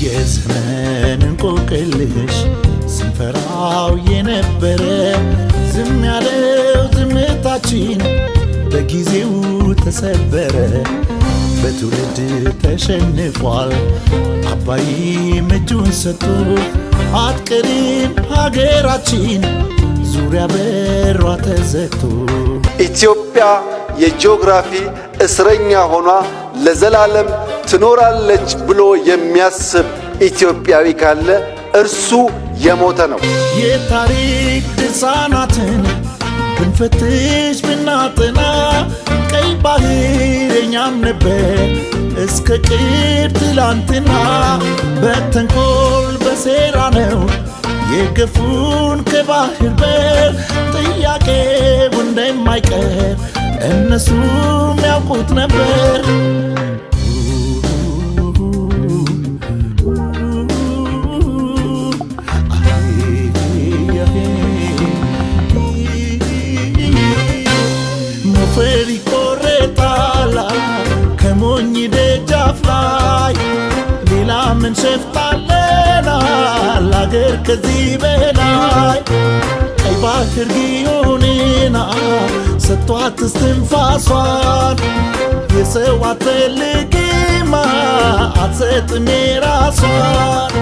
የዘመን እንቆቅልሽ ስንፈራው የነበረ፣ ዝም ያለው ዝምታችን በጊዜው ተሰበረ። በትውልድ ተሸንፏል፣ አባይም እጁን ሰጥቶ። አትቀርም ሀገራችን ዙሪያ በሯ ተዘግቶ። ኢትዮጵያ የጂኦግራፊ እስረኛ ሆኗ ለዘላለም ትኖራለች ብሎ የሚያስብ ኢትዮጵያዊ ካለ እርሱ የሞተ ነው። የታሪክ ድርሳናትን ብንፈትሽ ብናጠና፣ ቀይ ባህር የኛም ነበር እስከ ቅርብ ትላንትና። በተንኮል በሴራ ነው የገፉን ከባህር በር። ጥያቄው እንደማይቀር እነሱም ያውቁት ነበር። ሞፈር ይቆረጣል ከሞኝ ደጃፍ ላይ፣ ሌላ ምን ሸፍጣለና አገር ከዚህ በላይ? ቀይ ባህር ጊዮንና ሰጥቷት እስትንፋሷን፣ የሰው አትፈልግማ፣ አትሰጥም የራሷን።